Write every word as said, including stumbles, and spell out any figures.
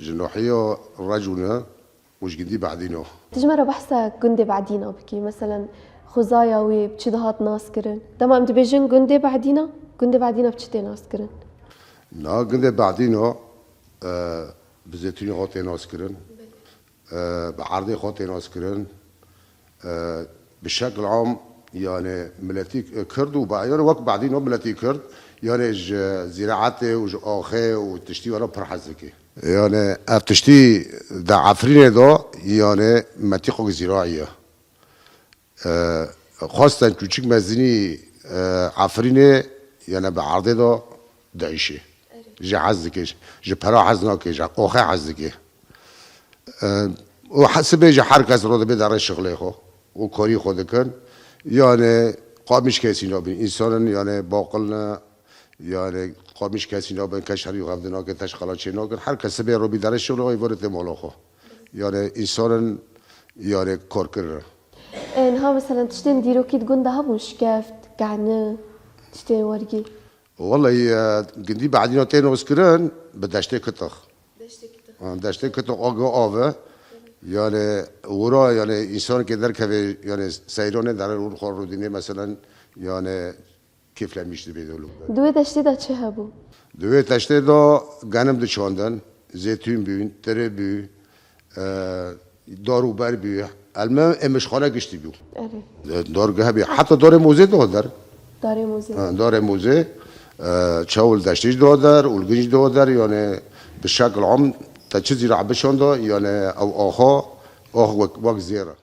Ji nahiya Recûne û ji gundî Behdîna. Tu ji me re behsa gundê Behdîna bikî. Meselen, xwezaya wê bi çi dihat naskirin? Dema em dibêjin gundê Behdîna, gundê Behdîna bi çi tê naskirin? Na gundê Behdîna, e, bi zêtûnê xwe tê naskirin. E, bi erdê xwe tê naskirin. E, bi şekil am, yani miletî Kurd û ba-, yani wek Behdîna miletî Kurd, yani ji zîraetê û ji axê û tiştî wana pir hez dike. Yani ev tiştî di Efrînê de, yani metîqok zîraî ye. E, xwestin çûçik mezinî, e, Efrînê, yani bi erdê de diişê. Ji hez dike, ji pera hez nake, ji axê hez dike. E, û he-, sibê jî her kes rodibe derê şixulê xwe û karî xwe dikin. Yani qamîş kesî nabin. Însanin yani baqil ne, yani qamîş kesî nabin, keş herî xev dinake, teş xela çê nakin. Her kes sibê robî derê şixulê xwe, îvarê tê mala xwe. Yani însanin yani kar kirin. E, niha meselen tiştên dîrokî di gund de hebûn, şikeft, kehni, tiştên wergî. Wellahî, e, gundî Behdîna tê naskirin bi deştê Kitix. Deştê Kitix. Ha, deştê Kitix aga av e. Yani wira yani însanekê derkeve yani seyranê derê rû xwe rûdînê meselen yani kêflemîş dibê dolo. Di wê deştê de çi hebû? Di wê deştê de genim diçandin, zêtûn bûn, tire bû, e, dar û ber bû. Elme emişxane giştî bû. Erê. E, dar hebî. Heta darê mozê de der. Darê mozê. Ha, darê mozê. E, çawil deştê jî de der, ulgin jî de der. Yani bi şekil am te çi zîra bişanda, yani ew axa, ax wek, wek zêr e.